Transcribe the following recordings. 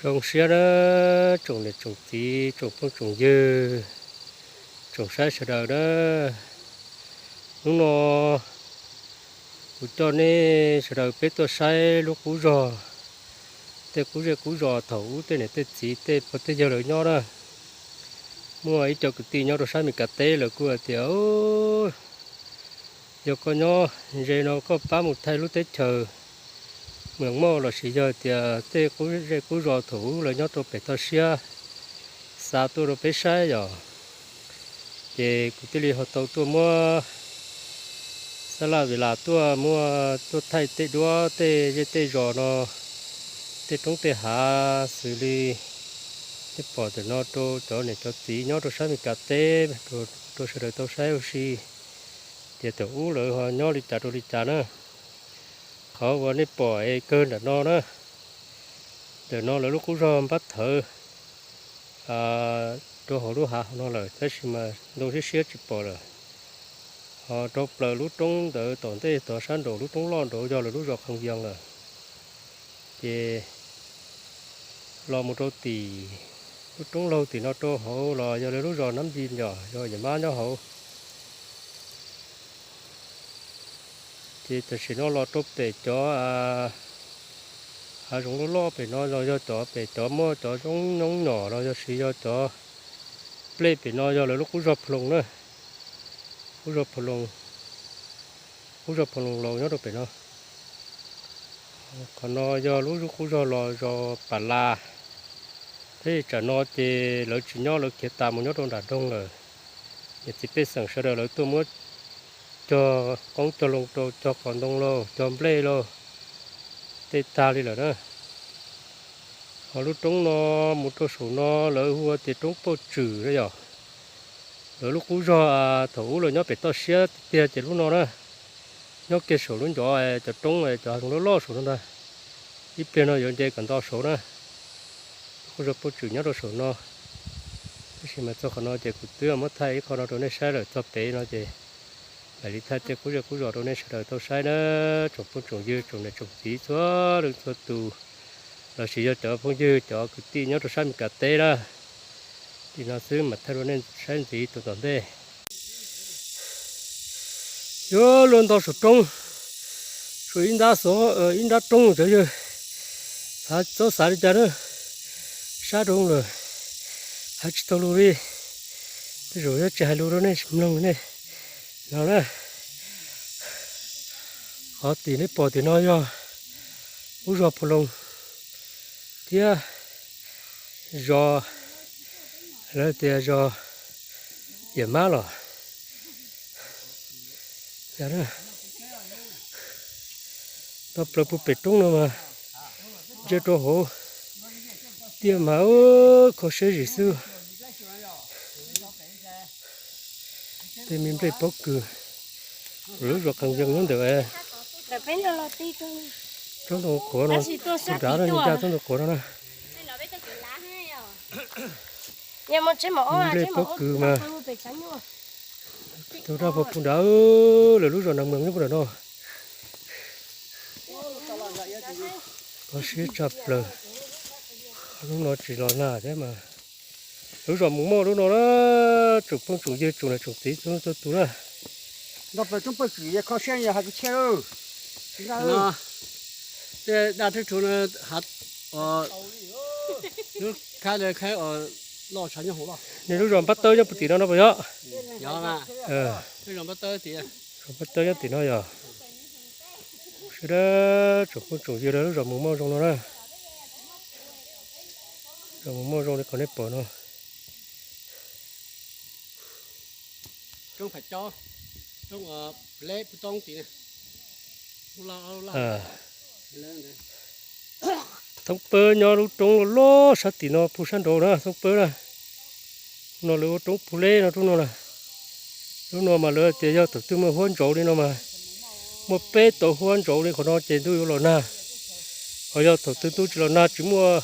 Zoo siab na, tsoom niam tsoom txiv, tsoom phooj tsoom ywg, tsoom saib sawv daws na. Hnub no kuv coj nej sawv daws peb tuaj saib lub qub zog, tej qub zej qub zos thaum ub tej niam tej txiv tej pog tej yawg lawv nyob na. Muaj ib co kwv tij nyob rau sab Meskas teb lawv kuj hais tias, yog koj nyob ze no koj pab mus thaij lub teb chaws Mws Mauj lossis yog tias tej qub zej qub zos thaum ub lawv nyob rau pem toj siab xa tuaj rau peb saib yom. Ces kuv thiaj li ho tau tuaj muab xab laj vi las tuaj muab tuaj thaij tej duab tej zej tej zos no, tej roob tej hav xws li nej pom ntawm no rau cov niam cov txiv nyob rau sab Meskas teb rau sawv daws tau saib ua si tias thaum ub lawv ho nyob li cas rau li cas na. Qhov uas nej pom es kawg nram no na, ntawm no lawv lub qub zog npab thawv rau hauv lub hav hauv no lawm tab sis mas ntoo siab siab tsis pom lawm. Ho rau plaws lub roob ntawd tom ntej tod sab nraum lub roob loj nraud yog lawv lub zos Qhee Vias lawm. Ces los mus rau tim lub roob laug tim no rau hauv los yog lawv lub zos Nab Nci Nyom yog yawm mab nyob hauv. Ces tam sim no los rau pem cov hav zoov loj loj pem no los yog cov pem cov muaj cov zoo nyoob nyom los yog siv yog cov nplej pem no yog lawv lub qub zog Pha Loos na. Qub zog Pha Loos, qub zog Pha Loos laus nyob rau pem no. Qhov no yog lub qub zog los zos Pas Las. Peb tsam no ces lawv tsis nyob lawv khiav tas mus nyob rau nram nroog lawm. Niam txiv pej xeem sawv daws lawv tuaj muab cog qoob cog loo rau cog qos ntoo lauj cog nplej lauj tej tag li lawm na. Ho lub roob no mus rau saum no lawv hu ua tias roob Pauj Tswm na yom. Lawv lub qub zog thaum ub lawv nyob pem toj siab tiag tiag ces lub no na, nyob kiag saum lub ncov cov roob cov hav zoov loj loj saum no ntag. Ib pliag no yuav nce kom nto saud na. Lub qub zog Pauj Tswm nyob rau saum no. Tab sis mas txog qhov no ces kuv twb muab thaij ib qho no rau nej saib lawm txog pem no ces mam li thaij tej qub zej qub zos rau nej sawv daws tau saib na, tsoom phooj tsoom ywg tsoom niam tsoom txiv txhua leej txhua tus lossis yog cov phooj ywg cov kwv tij nyob rau sab Meskas teb na. Li no xwb mam thaij rau nej saib ntxiv tus tom ntej. Yuav luag nto saum roob, saum ib nrab xov, ib nrab roob cov yawg, xav txob xav li cas na, sab roob lawm, hais tsis tau lus li. Tej zaum yuav tsis hais lus rau nej mloog nej no na. Qhov tim nej pom tim no yog lub zos Phu Loos thiab zos, lawv tias zos Yawm Mab los. Nto plaws puag pem roob no mas ntsia rau hauv tiaj mas kho siab zim xwb. Tej me nplej pob kws, lub zos Qees Yees nyob ntawm tsob ntoo qhuav no, tus nrad no, ncaj tsob ntoo qhuav no na. Nplej pob kws mas tau raj pog puag nrad, lawv lub zos Nas Mees nyob puag nram no. Kho siab tshaj plaws. Lub no tsis los nag thiab mas. Lub zos Mus Mauj lub no na, tsoom phooj tsoom ywg tsoom niam tsoom txiv txhua leej txhua tus na. Nto plaws roob Pawg Tswm kho siab yog hais kwv txhiaj lauj. Tej daj thwb rhu no, lub khaib lawv khaib loj tshav nyob hauv los. Nej lub zos Npab Tawb nyob puag tim no no puas yog? Zos Npab Tawb tim no yog. Sawv daws tsoom phooj tsoom ywg lawv lub zos Mus Mauj zoo no na. Zos Mus Mauj zoo li qhov nej pom no. Thoob Pawg nyob lub roob loj loj sab tim no puag sab nraud na, Thoob Pawg na. No lawv ua roob puag leb no roob no na. Lub no mas lawv tias yog thaum twg muaj huab ntsaud li no mas, muaj peb tauv huab ntsaud li qhov no ces ntuj yuav los nag. Ho yog thaum twg ntuj tsis los nag, tsis muaj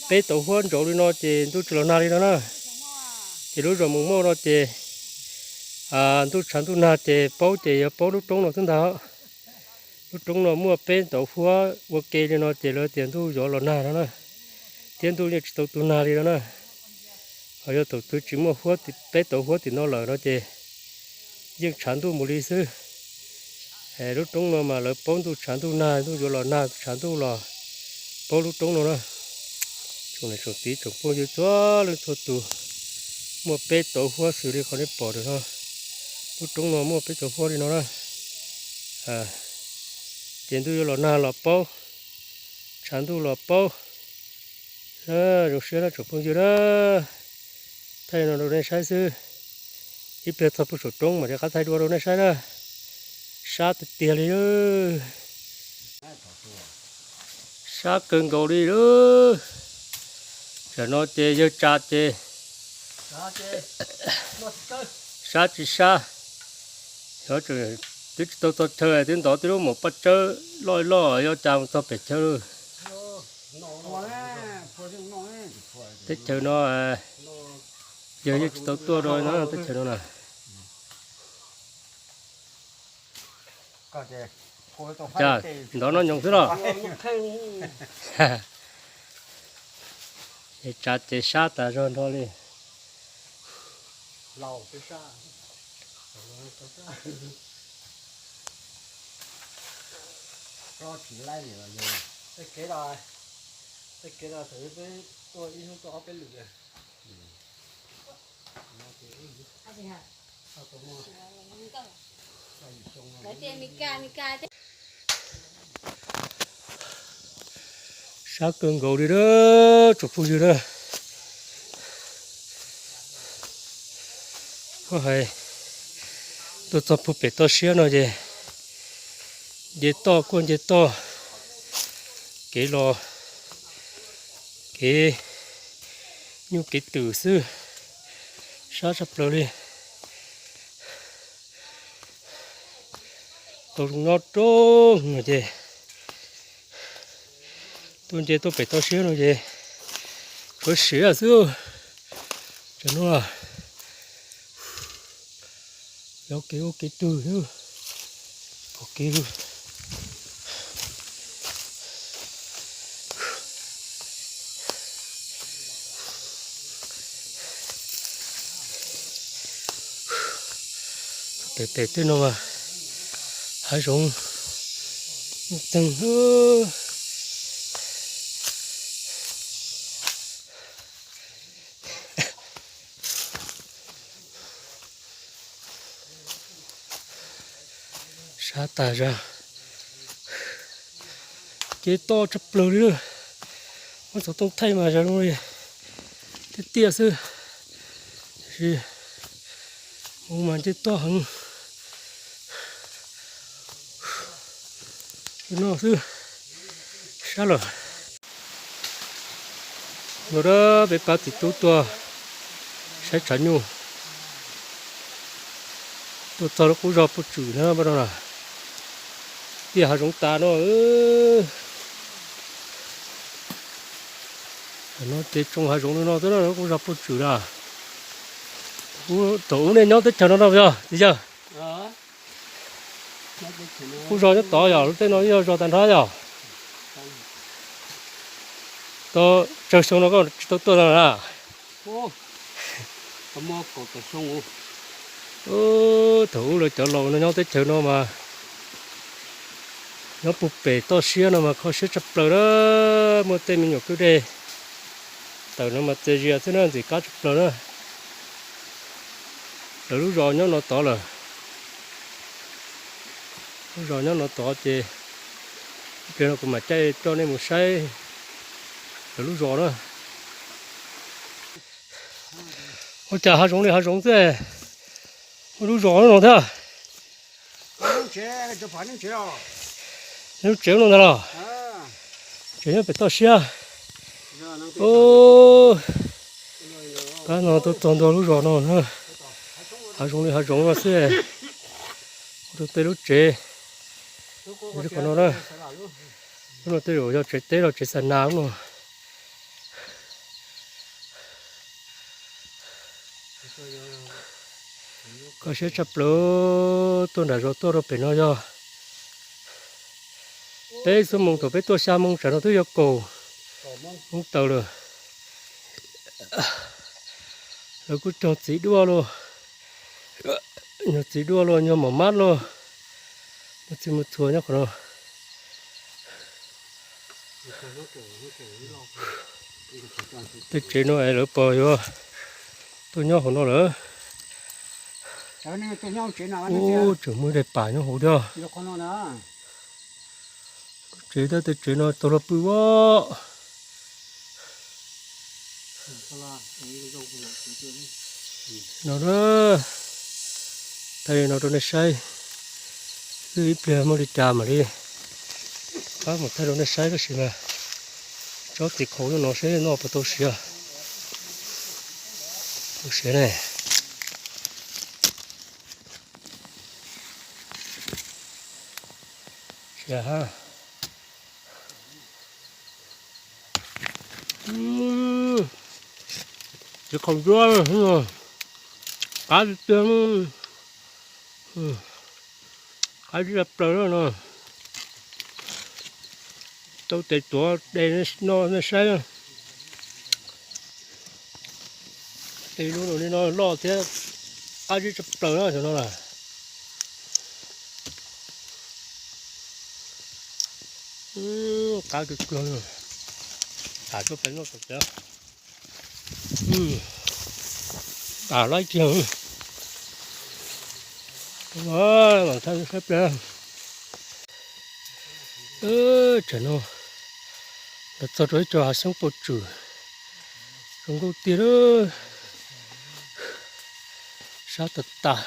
peb tauv huab ntsaud li no ces ntuj tsis los nag li no na. Ces lub zos Mus Mauj no ces ntuj tshav ntuj nag ces paub ces yuav paub lub roob no xwb ntag. Lub roob no muaj peb tauv huab ua ke li no ces lawv tias ntuj yuav los nag no na. Tiab ntuj yeej tsis tau tu nag li no na. Ho yog thaum twg tsis muaj huab, peb tauv huab tim no lawm no ces yeej tshav ntuj mus li xwb. Lub roob no mas lawv paub ntuj tshav ntuj nag, ntuj yuav los nag tshav ntuj los paub lub roob no na. Tsoom niam tsoom txiv tsoom phooj ywg txhua leej txhua tus, muaj peb tauv huab xws li qhov nej pom ntawm no. Lub roob no muaj peb tauv huab li no na. Ces ntuj yuav los nag los paub, tshav ntuj los paub. Zoo siab na tsoom phooj ywg na, thaij no rau nej saib xwb. Ib pliag txog puag saum roob mam li qab thaij dua rau nej saib na. Sab tiag tiag li. Sab kawg nkaus li lawm. Tam no ces yawg tsa ces sab tsis sab. Xyov twb tsis tau txog chaw twb ntov tib lub maum paj tsawb loj loj, yog cas mus txog pem chaw lawm. Teb chaws no yawg yeej tsis tau tuaj rau no teb chaws no na. Cas ntov no nyoos xwb los? Es tsav ces sab tas zog nrho li. Sab kawg nkaus li na tsoom phooj ywg na. Kuj hais tuaj txog puag pem toj siab no ces nce toj kuj nce toj, kev los kev nyuj kev twm xwb, sab tshaj plaws li. Tau zoo nyob rau no ces tuaj nce tuaj pem toj siab no ces tsuav siav xwb. Tam no yog kev ua kev twg xwb, pom kev. Pem pem tej no mas hav zoov muaj txeeg. Sab tas zog, ces toj tshaj plaws li. Muab xov tooj thaij mas zoo li tiaj tiaj xwb, tiam sis mus mas nce toj heev. No xwb, sab lawm. Hnub no peb pab txiv tub tuaj saib tshav nyuj, tuaj txog lub qub zos Paj Tswm na, pab no na, tiaj hav zoov tas no. No ces tsoo hav zoov li no xwb na, lub qub zos Paj Tswm na. Thaum ub nej nyob teb chaws no no yog txiv yawg? Qub zos nyob tod yog lub teb no yog zos tag nrho yog? Tau tsawg xyoo no koj tsis tau tuaj no na? Thaum ub lawv cov laus no nyob teb chaws no mas nyob puag pem toj siab no mas kho siab tshaj plaws na. Muaj tej me nyuam kwj deg tawm no mas txias zias xwb na, ntxim qab tshaj plaws na. Lawv lub zos nyob no tod lawm. Lub zos nyob no tod ces ib pliag no kuv mam caij coj nej mus saib lawv lub zos na. Ua cas hav zoov li hav zoov xwb, muaj lub zos no thiab. Lub tsev no ntag los? Tsev nyob pem toj siab. Pab no tuaj txog ntua lub zos no, hav zoov li hav zoov no xwb. Ua rau tej lub tsev li qhov no na. Lub no tej zaum yog tsev teb los tsev xa nas lub no. Kho siab tshaj plaws, tuaj nram zos tuaj rau pem no yog peb xuab moos, thaum peb tuaj xya moo tsam no twb yog kaum moo taws lawm. Lawv kuj cog txiv duaj los, nyuag txiv duaj los, nyuag mom mab los, mus txi mus txhua nyob qhov no. Tej tsev no es lawv pom yuav tuaj nyob hauv no lawm. Ub, tseem muaj daim pam nyob hauv thiab. Lub tsev thiab tej tsev no tau los pw as. No na, thaij li no rau nej saib, wb ib pliag muaj li cas mam li pab mus thaij rau nej saib tab sis mas tsob txiv qhaus no seb noj puas tau siav. Tau siav ne. Siav ha. Txiv qhaus ntsuab, qab tiag tiag, qab zib tshaj plaws no. Tau tes tuav de no nej saib. Tej lub no li no loj thiab, qab zib tshaj plaws na cov no na. Qab kawg kawg, tas tuaj pem noj tom tsev. Tas lab kiag. Mam thaij saib pliag. Tsam no los txog rau ib co hav xyoob paj tswm zoo nkauj tiag lawm. Sab tas tas,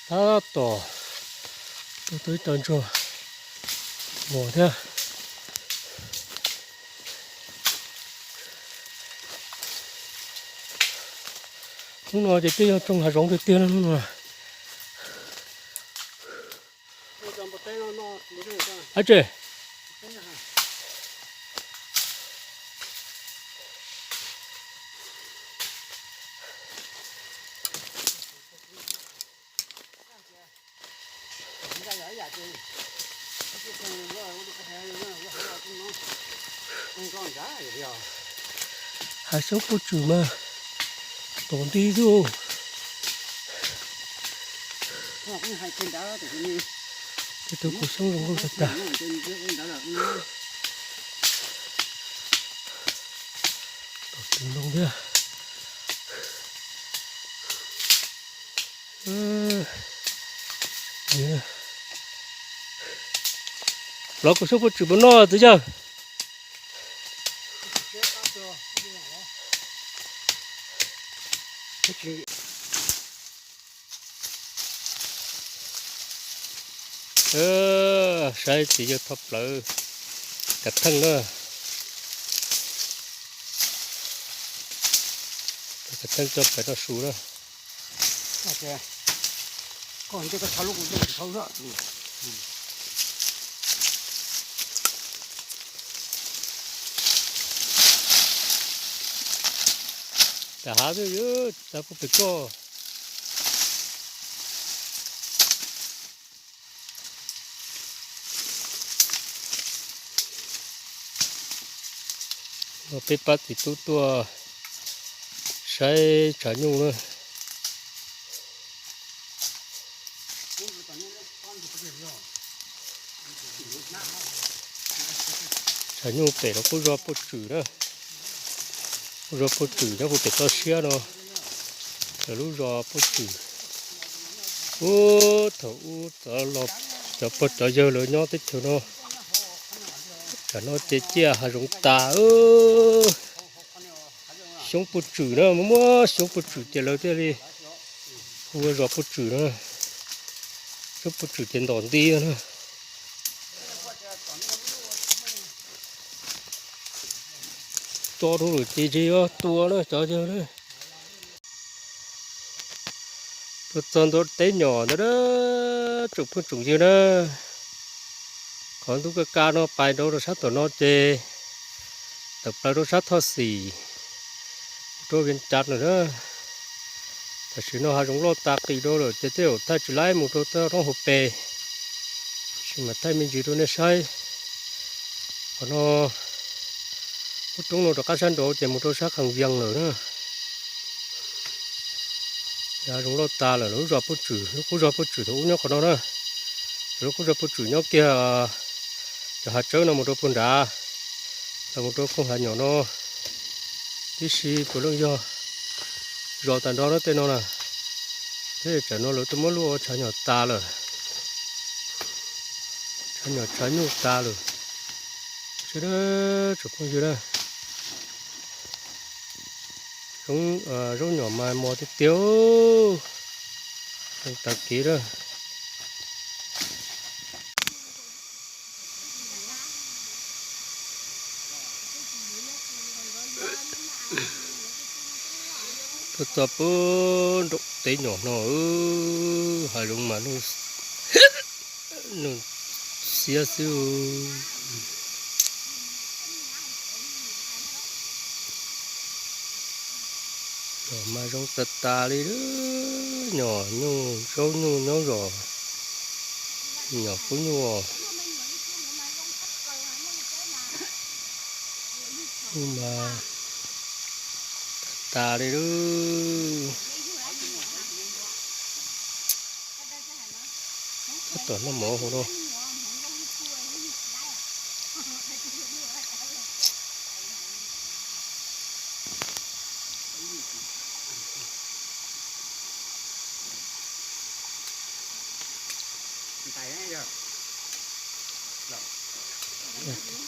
tab tom tuaj tau ib co ntsuag mos thiab. Hnub no ces twb yog tsoo hav zoov tiag tiag hnub no. Ab tsi. Hav xyoob paj tswm mas tom nti xwb. Tej tug kaus xyoob zoo nkauj tag tag. Tom tsis ntoo thiab. Lov kaus xyoob paj tswm puas noj txiv yawg? Saib txiv yawg tho plawv kav theej na. Kav theej coj pem rau su na. Tam hav twb yog tam puag pem koj. Peb pab txiv tub tuaj saib tshav nyuj na. Tshav nyuj pem no kuj zog paj tswm na. Kuj zog paj tswm nyob puag pem toj siab no, lawv lub zos paj tswm. Ub, thaum ub cov pog cov yawg lawv nyob teb chaws no, tam no ces ciaj hav zoov tas. Xyoob paj tswm na, muaj muaj xyoob paj tswm ces lawv thiaj li hu ua zos paj tswm na. Xyoob paj tswm ces ntom nti na. Tso rau lawm ces tsis yog tua na cov yawg na. Tuaj txog ntua teb nyom ntawd na, tsoom phooj tsoom ywg na. Qhov ntuj kaj kaj no pais rau rau sab tom no ces tawm plaws rau sab Thoj Xim, rau Vias Cas lawm na. Tam sim no hav zoov loj tas qis rau lawm ces tej zaum thaij tsis laib mus rau tej roob hauv pes, tab sis mas thaij me ntsis rau nej saib. Qhov no Lub roob no rov qab sab nraud ces mus rau sab Kham Vias lawm na. Hav zoov loj tas lawm, lub zos Paj Tswm, lub qub zos Paj Tswm thaum ub nyob qhov no na. Lub qub zos Paj Tswm nyob kiag cov hav tsawb no mus rau puag nrad, los mus rau koog hav nyom no tib si puav leej yog zos tag nrho na tej no na. Thiab tsam no lawv twb muab luaj ua tshav nyom tas lawm, tshav nyom tshav nyuj tas lawm. Sawv daws tsoom phooj ywg na, zaub nyom mas mos tiag tiag, tag kev na. Tuaj txog puag nram teb nyom no, hav zoov mas nuj xiab xwb. Nyom mas zoo tas tas li, nyom nyuj zaub nyuj nyob zos, nyom qub nyuj os. Nyuj mas tas tas li lawm. Tab tom noj mov hauv no.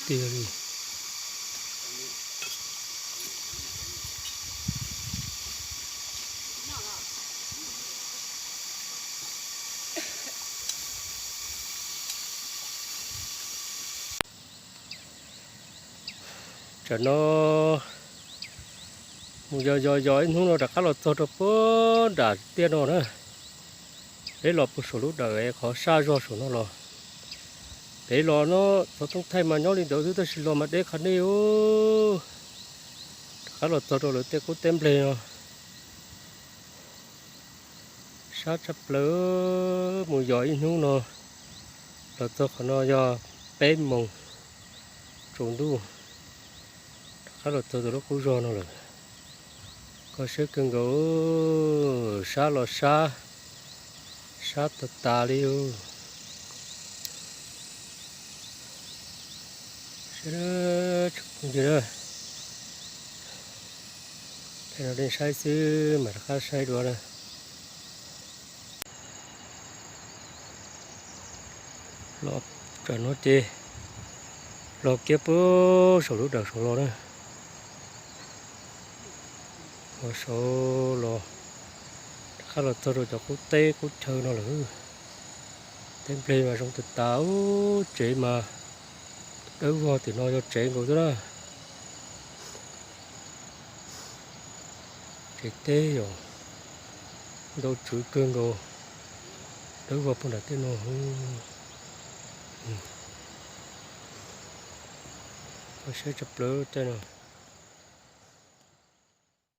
Tiag li. Tsam no mus yos yos yos ib hnub no rov qab los txog rau puag nram tiaj no na. Peb los puag saum lub dawm es qhov sab zog saum no los. Peb los no, xov tooj thaij mas nyob li ntawd xwb tab sis los mas deb qhov nej ub. Rov qab los txog rau lawv tej qub teb nplej no. Sab tshaj plaws, mus yos ib hnub no los txog qhov no yog peb moos tsaus ntuj, rov qab los txog tus lub qub zog no lawm. Kho siab kawg nkaus, sab los sab, sab tas tas li. Sawv daws tsoom phooj ywg, peb los saib xwb mas rov qab saib dua na. Los tsam no ces los kiag puag saum lub dawm saud los na. Los saud los, rov qab los txog rau cov qub teb qub chaw no lawm. Teb nplej mas zoo tas tas, tsev mas dawb vog, tim no yog tsev nkaus xwb na. Tsev teb yom, ntau tswv kawg nkaus, dawb vog puag nram tej no. Kho siab tshaj plaws tej no.